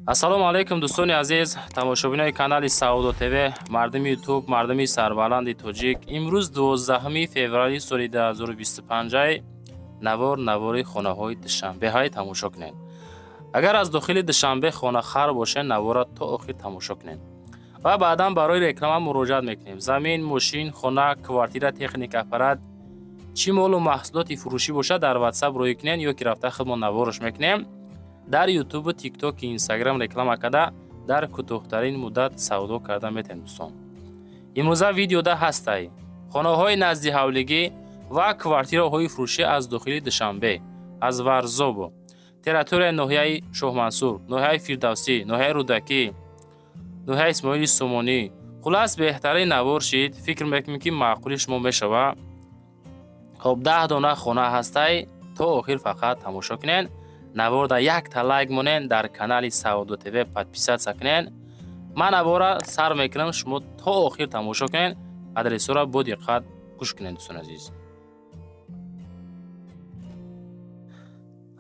Ассалому алайкум, дӯстони азиз, тамошобинони канали Савдо ТВ, мардуми Ютуб, мардуми сарбаланди тоҷик. Имрӯз 12 феврали соли 2025. Навор навори хонаҳои Душанбеҳай, тамошо кунед. Агар аз дохили Душанбе хонахар бошед, навора то охир тамошо кунед ва баъдан барои реклама муроҷиат мекунем. Замин, мошин, хона, квартира, техника, аппарат, чӣ молу маҳсулоти фурӯшӣ бошад, дар Ватсап рӯй кунед ё ки рафта худмон наворош мекунем. Дар Ютубу, Тиктоки, Инстаграм реклама карда, дар кӯтоҳтарин муддат савдо карда метавонем. Дӯстон, имрӯза видеода ҳастай хонаҳои назди ҳавлигӣ ва квартираҳои фурӯшӣ аз дохили Душанбе, аз Варзобу территорияи ноҳияи Шоҳмансур, ноҳияи Фирдавсӣ, ноҳияи Рӯдакӣ, ноҳияи Исмоили Сомонӣ. Хулас, беҳтарин навор шид, фикр мекунем, ки маъқули шумо мешава. Хоб, 10 дона хона ҳастай, то охир фақат тамошо кунед. Наворда якта лайк монен, дар канали Савдо ТВ подписаться кунен. Ман навора сар мекунам, шумо то охир тамошо кунед, адресҳоро бо диққат гӯш кунед, дӯстони азиз.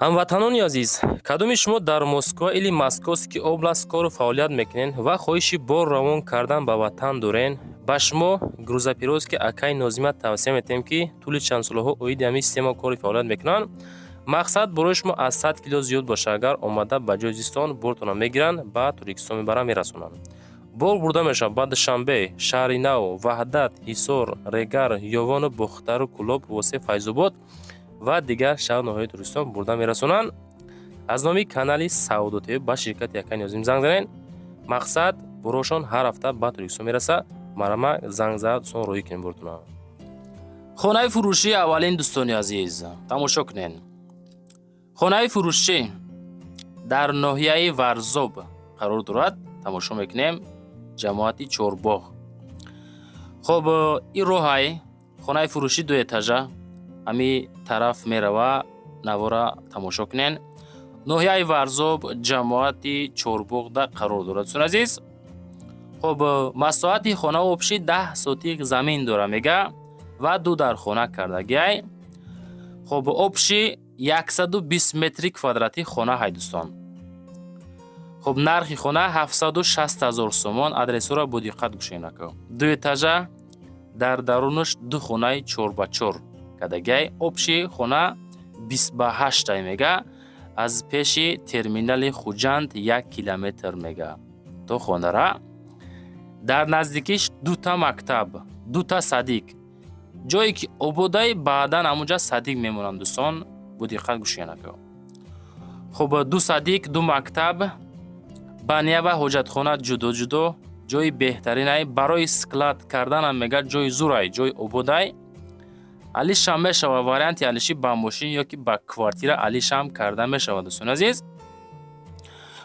Ҳамватанони азиз, кадоми шумо дар Москва или Московский область кору фаъолият мекунед ва хоҳиши бор равон кардан ба ватан дорен, ба шумо грузоперевозки акаи Нозима тавсия метиҳем, ки тӯли чанд солаҳо оиди ҳамин система кори фаъолият мекунанд. Мақсад, борои шумо аз 100 кило зиёд боша, агар омада ба ҷои зистон бортона мегиранд, ба Тоҷикистон мебаранд, мерасонанд. Бор бурда мешавад ба Душанбе, Шаҳри Нав, Ваҳдат, Ҳисор, Регар, Ёвону Бохтару, Кӯлоб, Восе, Файзобод ва дигар шаҳр ноҳияи Тоҷикистон бурда мерасонанд. Аз номи канали Савдо ТВ ба ширкати акаи Нозим занг занед. Мақсад, борошон ҳар ҳафта ба Тоҷикистон мераса. Марама, занг зад, дӯстон, роҳӣ кунем бортона. Хонаи фурӯшии аввалин, дӯстони азиз, тамошо кунед. Хонаи фурӯшӣ дар ноҳияи Варзоб қарор дорад. Тамошо мекунем, ҷамоати Чорбоғ. Хоб, ин роҳай хонаи фурӯшӣ ду этажа, ҳами тараф мерава. Навора тамошо кунед. Ноҳияи Варзоб, ҷамоати Чорбоғда қарор дорад, дӯстони азиз. Хоб, масоҳати хона общий 10 сотих замин дора, мега, ва ду дархона кардагиай. Хоб, общий 120 метри квадратӣ хона ҳай, дӯстон. Хоб, нархи хона 760 ҳазор сомон. Адресҳоро бо диққат гӯшед нако. Ду этажа, дар дарунаш ду хонаи 4 ба 4 кардагиай. Общий хона 20 ба 8-ай, мега. Аз пеши терминали Хуҷанд 1 километр, мега, то хонара. Дар наздикиш дута мактаб, дута садик, ҷое ки ободай, баъдан ҳамунҷа садик мемонанд. Дӯстон, бо диққат гӯшед нако. Хуб, ду садик, ду мактаб, баня ва ҳоҷатхона ҷудо ҷудо. Ҷои беҳтаринай барои склад карданам, мега, ҷои зурай, ҷои ободай. Алишам мешава, варианти алишӣ ба мошин ё ки ба квартира алишам карда мешавад, дӯстони азиз.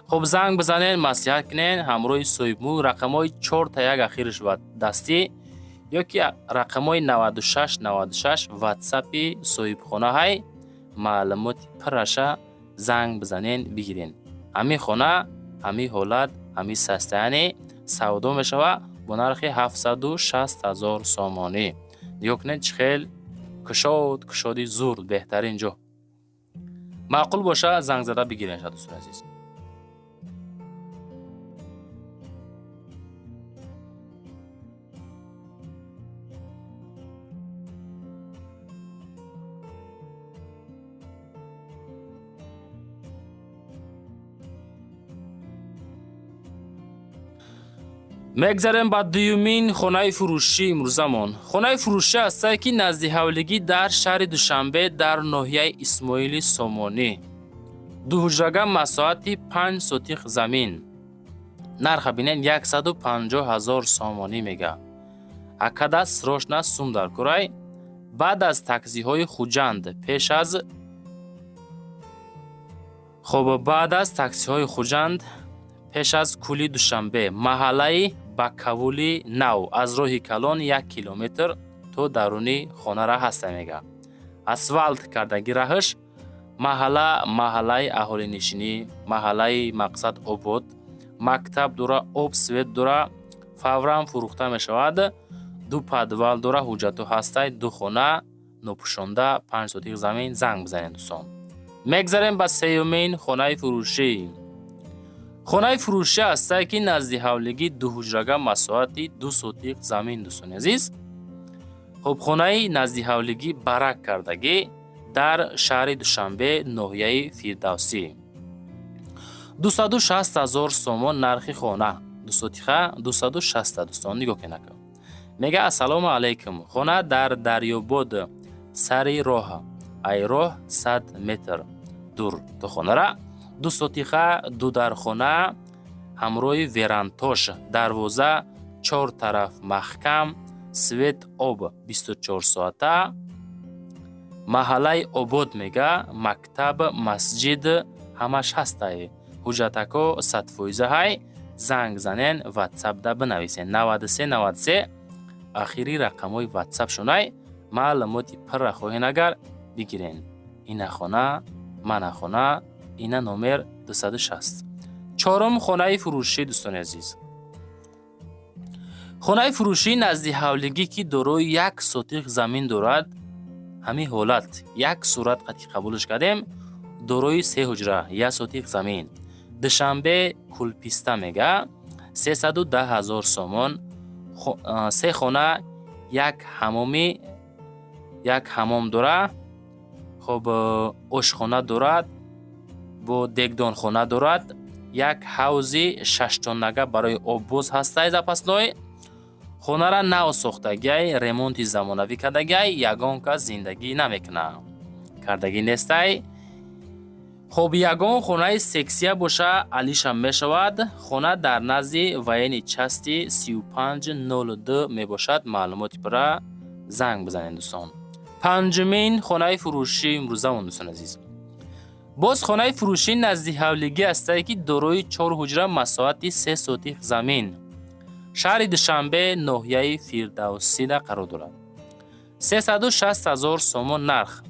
Хуб, занг бизанед, маслиҳат кунед ҳамроҳи соҳибмулк. Рақамҳои 4 та 1 ахириш ва дастӣ ё ки рақамҳои 96 96 ватсапи соҳибхонаҳай. Маълумоти пурраша занг бизанен, бигирен. Ҳамин хона, ҳамин ҳолат, ҳамин состояние савдо мешава бо нархи 760 ҳазор сомонӣ. Нигоҳ кунед, чӣ хел кушод, кушоди зур, беҳтарин ҷо. Маъқул боша, занг зада бигирен, дӯстони азиз. Мегзарем ба дуюмин хонаи фурӯшӣ имрӯзамон. Хонаи фурӯшӣ ҳастае, ки назди ҳавлигӣ, дар шаҳри Душанбе, дар ноҳияи Исмоили Сомонӣ, дуҳуҷрага, масоҳати 5 сотих замин. Нарха бинед, 150 ҳазор сомонӣ, мега. Акада срочно сум дар курай. Баъд аз таксиҳои Хуҷанд, пеш аз, хоб, баъд аз таксиҳои Хуҷанд, пеш аз кӯли Душанбе, маҳаллаи Бакавули Нав, аз роҳи калон 1 километр то даруни хонара ҳаста, мега. Асфалт кардаги раҳш. Маҳалла маҳаллаи аҳолинишинӣ, маҳаллаи, мақсад, обод, мактаб дора, об, свет дора, фавран фурӯхта мешавад. Ду подвал дора, ҳуҷҷату ҳастай. Ду хона нопӯшонда, 5 сотих замин. Занг бизанед, дӯстон. Мегзарем ба сеюмин хонаи фурӯшӣ. Хонаи фурӯшӣ ҳастае, ки назди ҳавлигӣ, дуҳуҷрага, масоҳати 2 сотих замин, дӯстони азиз. Хуб, хонаи назди ҳавлигӣ, барак кардагӣ, дар шаҳри Душанбе, ноҳияи Фирдавсӣ, 260 000 сомон нархи хона, 2 сотиха, 260. Дӯстон, нигоҳ кунед. Мега: «Ассалому алайкум, хона дар Дарёбод, сари роҳ, ай роҳ 100 метр дур то хонара, 2 сотиха, дудархона, ҳамроҳи верандош, дарвоза чор тараф маҳкам, свет, об 24 соата, маҳаллаи обод». Мега, мактаб, масҷид ҳамаш ҳастай, ҳуҷҷатако 100 фоиза ҳай. Занг занен, ватсапда бинависен, 93 93 ахири рақамҳои ватсап шунай. Маълумоти пурра хоҳен агар бигирен. Ина хона, мана хона, ина номер 260. Чорум хонаи фурӯшӣ, дӯстони азиз. Хонаи фурӯшӣ назди ҳавлигӣ, ки дорои 1 сотих замин дорад. Ҳамин ҳолат як сурат қати қабулш кардем. Дорои се ҳуҷра, 1 сотих замин, Душанбе, Кулписта. Мега, 310 000 сомон. Се хона, як ҳамоми, як ҳамом дора. Хуб, ошхона дорад, бо дегдонхона дорад, як ҳавзи шаштоннага барои оббоз ҳастай, запасной. Хонара нав сохтагиай, ремонти замонавӣ кардагиай, ягон кас зиндагӣ намекунад, кардагӣ нестай. Хуб, ягон хонаи сексия боша, алишам мешавад. Хона дар назди военный части 3502 мебошад. Маълумоти пурра занг бизанед, дӯстон. Панҷумин хонаи фурӯшӣ имрӯзамон, дӯстони азиз. Боз хонаи фурӯшӣ назди ҳавлигӣ ҳастае, ки дорои чор ҳуҷра, масоҳати 3 сотих замин, шаҳри Душанбе, ноҳияи Фирдавсида қарор дорад. 360 000 сомон нарх.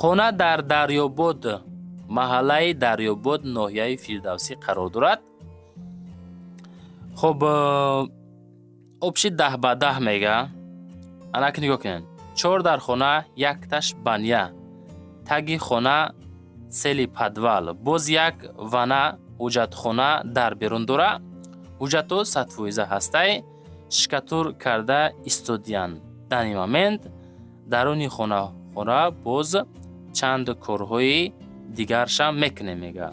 Хона дар Дарёбод, маҳаллаи Дарёбод, ноҳияи Фирдавсӣ қарор дорад. Хуб, общий 10 ба 10. Мега, анаки нигоҳ кунед: чор дар хона, якташ баня, таги хона целый подвал, боз як вана, ҳуҷҷатхона дар берун дора. Ҳуҷҷатҳо 100 фоиза ҳастай, штукатур карда истодиянд данный момент. Даруни хона боз чанд корҳои дигаршам мекунем. Мега,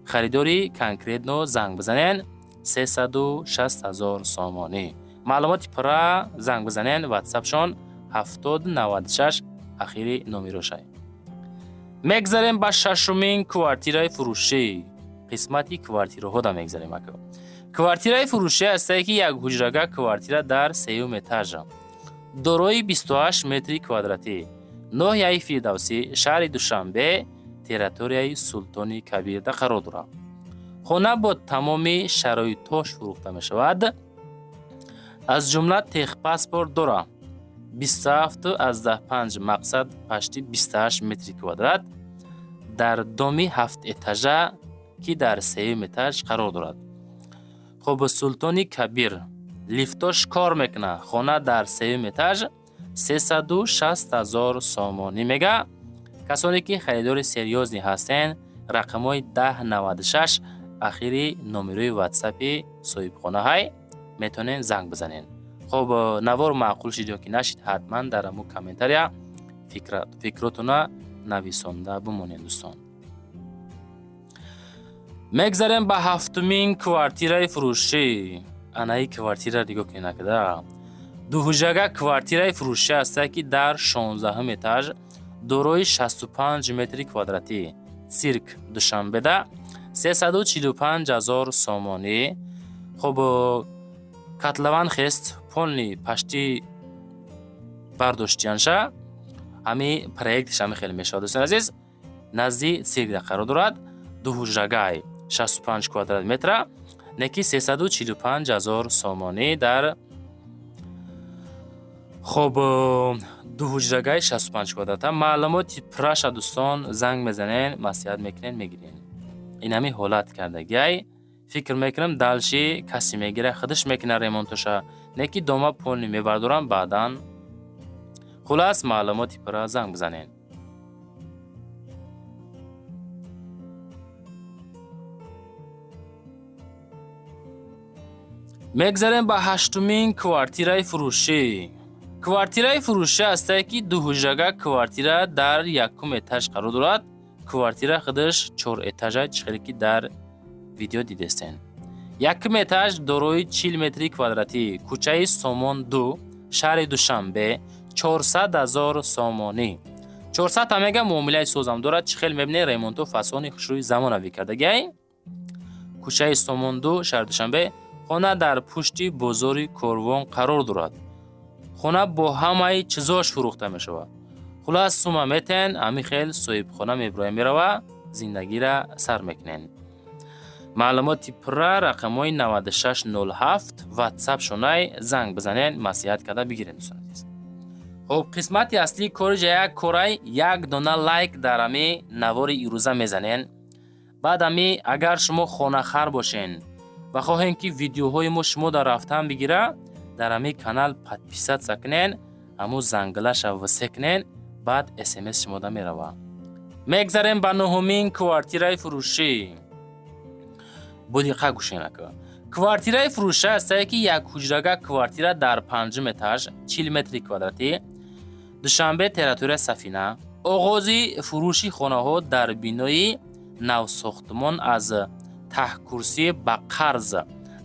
харидори конкретно занг бизанен, 360 000 сомонӣ. Маълумоти пурра занг бизанен, ватсапшон 7096 ахири номерошай. Мегзарем ба шашумин квартираи фурӯшӣ. Қисмати квартираҳода мегзарем ака. Квартираи фурӯшӣ ҳастае, ки як ҳуҷрага квартира дар сеюм этажа, дорои 28 метри квадратӣ, ноҳияи Фирдавсӣ, шаҳри Душанбе, территорияи Султони Кабирда қарор дорад. Хона бо тамоми шароитҳош фурӯхта мешавад, аз ҷумла техпаспорт дорад. 27,5, мақсад почти 28 метри квадрат, дар доми ҳафтэтажа, ки дар сеюм этаж қарор дорад. Хуб, Султони Кабир, лифтош кор мекунад. Хона дар сеюм этаж, 360 000 сомонӣ. Мега, касоне ки харидори серьёзный ҳастен, рақамҳои 1096 ахири номерои ватсапи соҳибхонаҳай, метавонед занг бизанед. Хуб, навор маъқул шид ё ки нашид, ҳатман дар ҳамун комментария фикротона нависонда бимонед, дӯстон. Мегзарем ба ҳафтумин квартираи фурӯшӣ. Анаи квартира нигоҳ кунед накарда. Дуҳуҷрага квартираи фурӯшӣ ҳастае, ки дар 16-ум этаж, дорои 65 метри квадратӣ, Цирк, Душанбеда, 345 000 сомонӣ. Хуб, котлован хест, полный почти бардоштиянша. Ҳами проектш ҳами хеле мешавад, дӯстони азиз. Назди циркда қарор дорад. Дуҳуҷрагай, 65 квадрат метра, неки 345 000 сомонӣ дар. Хуб, дуҳуҷрагаи 65 квадрата. Маълумоти пурраша, дӯстон, занг мезанен, маслиҳат мекунен, мегирен. Ин ҳами ҳолат кардагиай. Фикр мекунам, дальше касе мегира, худаш мекунад ремонтоша, неки дома полный мебардорам баъдан. Хулас, маълумоти пурра занг бизанед. Мегзарем ба ҳаштумин квартираи фурӯшӣ. Квартираи фурӯшӣ ҳастае, ки дуҳуҷрага квартира дар якум этаж қарор дорад. Квартира худаш чор этажа, чихеле ки дар видео дидестен. Якум этаж дорои 40 метри квадратӣ, кӯчаи Сомон 2, шаҳри Душанбе, 400 000 сомонӣ. 400 мега муомилаи созам дорад. Чӣ хел мебинед, ремонту фасони хушрӯи замонавӣ кардагиай. Кӯчаи Сомон 2, шаҳри Душанбе. Хона дар пушти бозори Корвон қарор дорад. Хона бо ҳамаи чизош фурӯхта мешавад. Хулас, сума метен, ҳамин хел соҳибхона мебироя, мерава, зиндагира сар мекунен. Маълумоти пурра рақамҳои 9607, ватсап шонай, занг бизанен, маслиҳат карда бигирен, дӯстон азиз. Хуб, қисмати аслии кори ҷа як корай: як дона лайк дар ҳами навори ирӯза мезанен. Баъд ҳами агар шумо хонахар бошен ва хоҳем, ки видеоҳои мо шумо дар рафтан бигира, дар ҳами канал подписаться кунен, ҳамун зангилаша васе кунен, баъд СМС шумода мерава. Мегзарем ба нуҳумин квартираи фурӯшӣ. Бодиққат гӯшен, ака. Квартираи фурӯшӣ ҳастае, ки як ҳуҷрага квартира дар панҷум этаж, 40 метри квадратӣ, Душанбе, территория Сафина. Оғози фурӯши хонаҳо дар бинои навсохтмон аз таҳкурсӣ ба қарз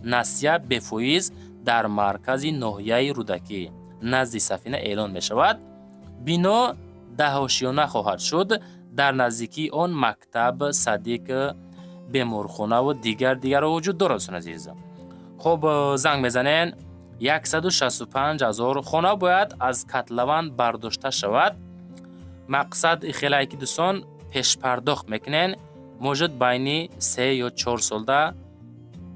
насия бефоиз дар маркази ноҳияи Рӯдакӣ, назди Сафина эълон мешавад. Бино даҳошёна хоҳад шуд. Дар наздикии он мактаб, садик, беморхонаву дигар дигарро вуҷуд дорад, дӯстон азиз. Хуб, занг мезанен, 165 ҳазор. Хона бояд аз котлован бардошта шавад. Мақсад хелае, ки, дӯстон, пешпардохт мекунен, может, байни 3 ё 4 солда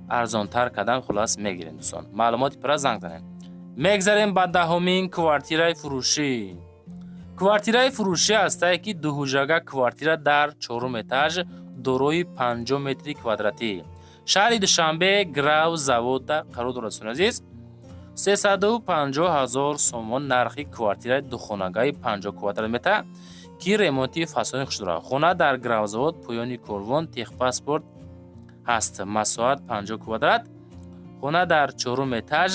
арзонтар кардан, хулас, мегирем. Дӯстон, маълумоти пурра занг занем. Мегзарем ба даҳумин квартираи фурӯшӣ. Квартираи фурӯшӣ ҳастае, ки дуҳуҷрага квартира дар чорум этаж, дорои 50 метри квадратӣ, шаҳри Душанбе, Грав завода қарор дорад. Дӯстони азиз, 350 000 сомон нархи квартираи духонагаи 50 квадрат метр, ки ремонти фасони хуш дорад. Хона дар Гравзавод, поёни Корвон, техпаспорт ҳаст. Масоҳат 50 квадрат. Хона дар чорум этаж,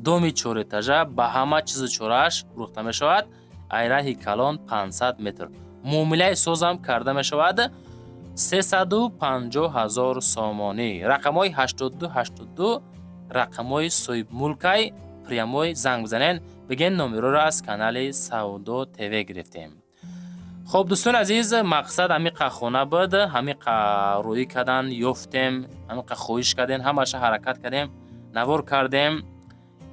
доми чорэтажа, ба ҳама чизу чорааш фурӯхта мешавад. Айраҳи калон 500 метр. Муомилаи созам карда мешавад. 350 ҳазор сомонӣ. Рақамҳои 82 82 рақамҳои соҳибмулкай. Прямой занг бизанен, бигӯен, номероро аз канали Савдо ТВ гирифтем. Хуб, дӯстони азиз, мақсад ҳамиқа хона буд, ҳамиқа рӯӣ кардан ёфтем, ҳамиқа хоҳиш кардем, ҳамаша ҳаракат кардем, навор кардем.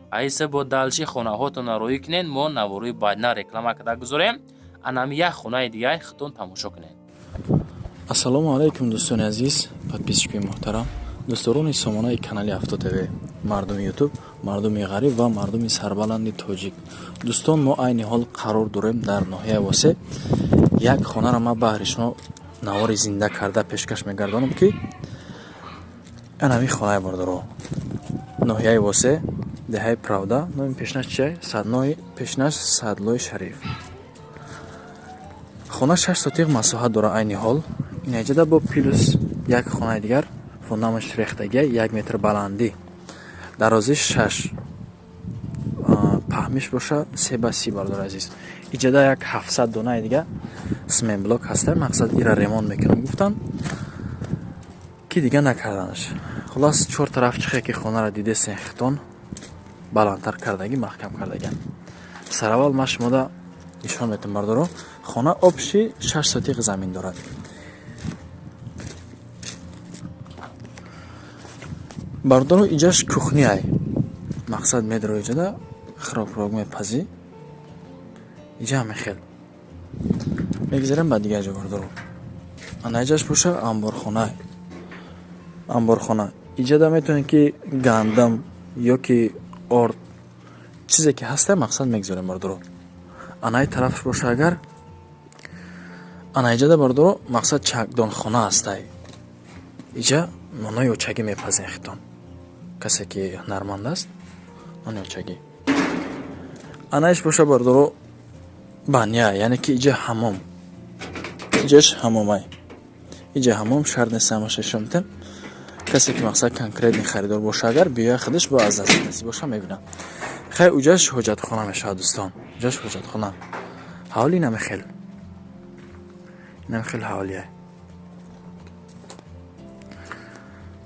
Айса бо дальше хонаҳотонро рӯӣ кунед, мо наворои баъдна реклама карда гузорем. Анами як хонаи дигар худтон тамошо кунед. Ассалому алайкум, дӯстони азиз, подписчикои муҳтарам, дӯстдорони сомонаи канали Авто ТВ, мардуми Ютуб, мардуми ғариб ва мардуми сарбаланди тоҷик. Дӯстон, мо айни ҳол қарор дорем дар ноҳияи Восе. Як хонаро ман баҳри шумо навори зинда карда пешкаш мегардонам, ки анами хонаи бардоро, ноҳияи Восе, деҳаи Правда. Номи пешнаш чия? Саднои пешнаш Садлои Шариф. Хона 6 сотиқ масоҳат дорад. Айни ҳол инаҷада бо плюс як хонаи дигар, фундаментш рехтагия, 1 метр баландӣ, дарозиш шаш, паҳмиш боша 3 ба 30. Бардори азиз, иҷада як 700 донаи дига сменблок ҳаста. Мақсад, ира ремонт мекунам гуфтам, ки дига накарданаш. Хулас, чор тараф чихе ки хонаро дидесен, хитон баландтар кардагӣ, маҳкам кардагиан. Сараввал ман шумода нишон метам, бардоро. Хона общий 6 сотиқ замин дорад. Бардоро, иҷаш кухняй. Мақсад, медро иҷада хӯрок мепазӣ. Иҷа ҳамин хел. Мегзарем ба дигар ҷо, бардоро. Ана иҷаш боша амборхона. Амборхона иҷада метавонед, ки гандам ё ки орд, чизе ки ҳаста, мақсад, мегзорем, бардоро. Анаи тарафш боша агар, ана иҷада, бардоро, мақсад, чакдонхона ҳастай. Иҷа нонои очагӣ мепазем хитон, касе ки ҳунарманд аст, нони очагӣ. Анаиш боша, бардоро, баня, яъне ки иҷа ҳамом, иҷаш ҳамомай. Иҷа ҳамом, шарт нест ҳамаша нишон медиҳам. Касе ки мақсад конкретный харидор боша, агар биёя, худаш бо аз наздик насиб боша, мебинам. Хай, уҷаш ҳоҷатхона мешавад, дӯстон, уҷаш ҳоҷатхона. Ҳавли намехел, намехел ҳавлия.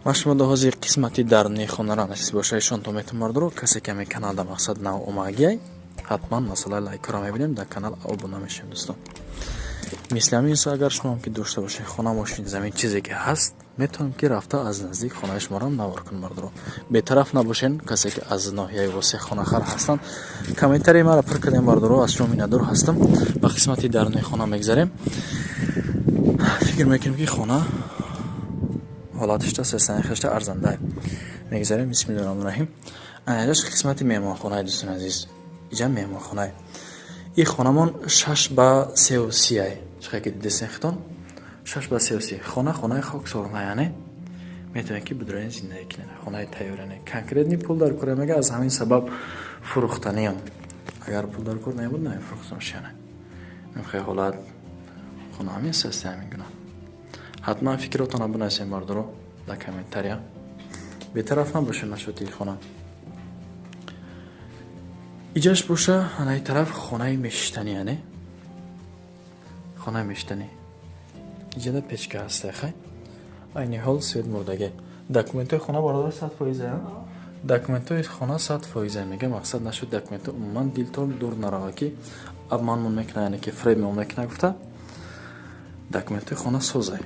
Ман шумо до ҳозир қисмати дарунии хонаро насиб боша ишонтон метавон, бардоро. Касе ки ҳамин каналда мақсад нав омагиай, ҳатман масъалаи лайкҳоро мебинем, дар канал обуна мешавем, дӯстон. Мисли ҳамин, агар шумоам ки дошта бошед хона, мошин, замин, чизе ки ҳаст, метавонем ки рафта аз наздик хонаи шуморо навор кунем, бардоро. Бетараф набошен. Касе ки аз ноҳияи Восеъ хонахар ҳастанд, комментарии маро пур кардем, бардоро, аз шумо миннатдор ҳастам. Ба қисмати дарунии хона мегзарем. Фикр мекунем, ки хона ҳолатишта сесанихашта арзанда. Мегзарем, бисмиллоҳи раҳмони раҳим. Анаҷаш қисмати меҳмонхонаи, дӯстони азиз, иҷа меҳмонхонае. И хонамон 6 ба 3,30 ай. Чихе ки дидесен хитон, 6 ба 3,30. Хона хонаи хоксорона, яъне метавонед ки бидуроен, зиндагӣ кунед. Хонаи тайёр, яъне конкретный пул дар кора мега. Аз ҳамин сабаб фурӯхтаниам. Агар пул дар кор набуд, намефурӯхтамш. Яъне хеле ҳолат хона ҳамин састе, ҳамин гуна. Ҳатман фикротонро бинависем, бардоро, дар комментария. Бетараф набошед нашоти хона. Иҷаш боша, анаи тараф хонаи мешиштанӣ, яъне хонаи мешиштанӣ. Иҷада печка ҳаста. Хай, айни ҳол свет мурдаге. Документҳои хона, бародар, 100%? Документҳои хона 100% мега. Мақсад нашуд документҳо, умуман дилтон дур нарава, ки обманмон мекуна, яъне ки фребмон мекуна гуфта. Документҳои хона созай.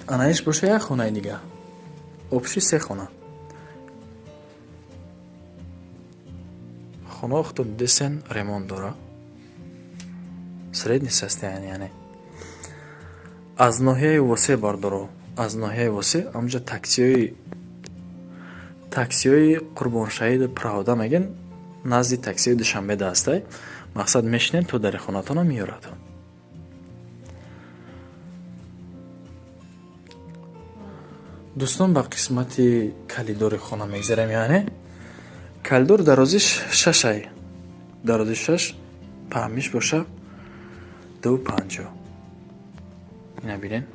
Анаиш боша, як хонаи дига, общий се хона. Хона худтон дидесен, ремонт дора, средний состояние. Яъне аз ноҳияи Восеъ, бардоро, аз ноҳияи Восеъ ҳамҷа таксиҳои Қурбоншаҳиду Правда мегӯян, назди таксиҳои Душанбеда ҳастай. Мақсад, мешинед, то дари хонатона меёрадтон. Дӯстон, ба қисмати калидори хона мегзарем. Яъне калидор дарозиш шашай, дарозиш шаш, паҳмиш боша 2,50. Ина бинен,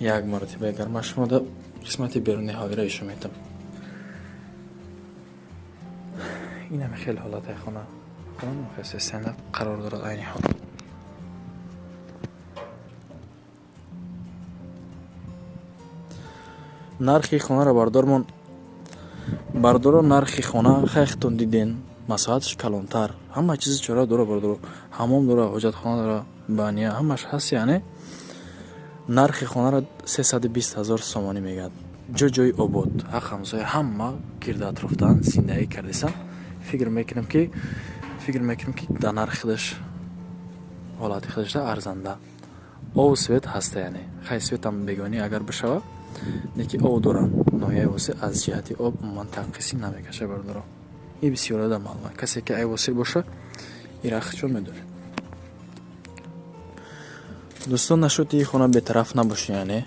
як маротиба агар ман шумо да қисмати беруни ҳавира ишо метам. Инаме хеле ҳолатаи хона. Хона қарор дорад айни ҳол. Нархи хонаро бардормон, бардоро. Нархи хона хайхтон диден, масоҳаташ калонтар, ҳама чизи чора дора, бардоро. Ҳамом дора, ҳоҷатхона дора, баня, ҳамаш ҳаст. Яъне нархи хонаро 320 000 сомонӣ мегӯяд. Ҷо ҷои обод, ҳақ ҳамсоя ҳама гирду атрофтан зиндагӣ кардисан. Фикр мекунем ки дар нархи худаш, ҳолати худашда арзанда. Обу свет ҳаста, яъне хай, светам бегонӣ агар бишавад, леки об доранд. Ноҳияи Восеъ аз ҷиҳати об умуман танқисӣ намекашад, бардоро. И бисёрада маълума. Касе ки ай Восеъ боша, ира чон медонед. Дӯстон, нашуд хона бетараф набошед. Яъне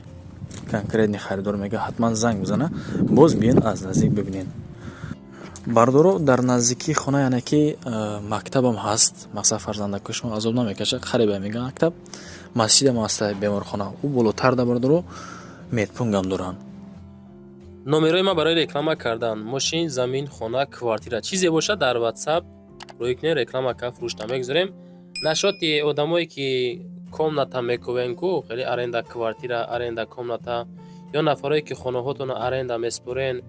конкретный харидор мега, ҳатман занг бизана, боз биён, аз наздик бибинед, бардоро. Дар наздикии хона, яъне ки мактабам ҳаст. Мақсад, фарзандакои шумо азоб намекашад, қариба мега мактаб, масҷидам ҳаста, беморхона ӯ болотар да, бардоро, медпунктам доранд. Номерои ман барои реклама кардан мошин, замин, хона, квартира, чизе бошад, дар Ватсап рӯй кунед, реклама ка фурӯшта мегузорем. Нашоти одамое ки комната мекӯвен ку, хеле аренда квартира, аренда комната, ё нафарое ки хонаҳотонро аренда меспорен,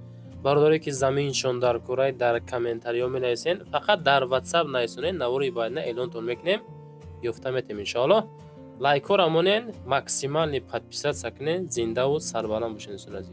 бародаре ки заминшон дар курай, дар комментариҳо менависен. Фақат дар Ватсап нависонед, навори баъдина эълонтон мекунем, ёфта метем, иншоаллоҳ. Лайкҳоро монен, максимальный подписаться кунед. Зиндаву сарбаланд бошед, дӯстони азиз.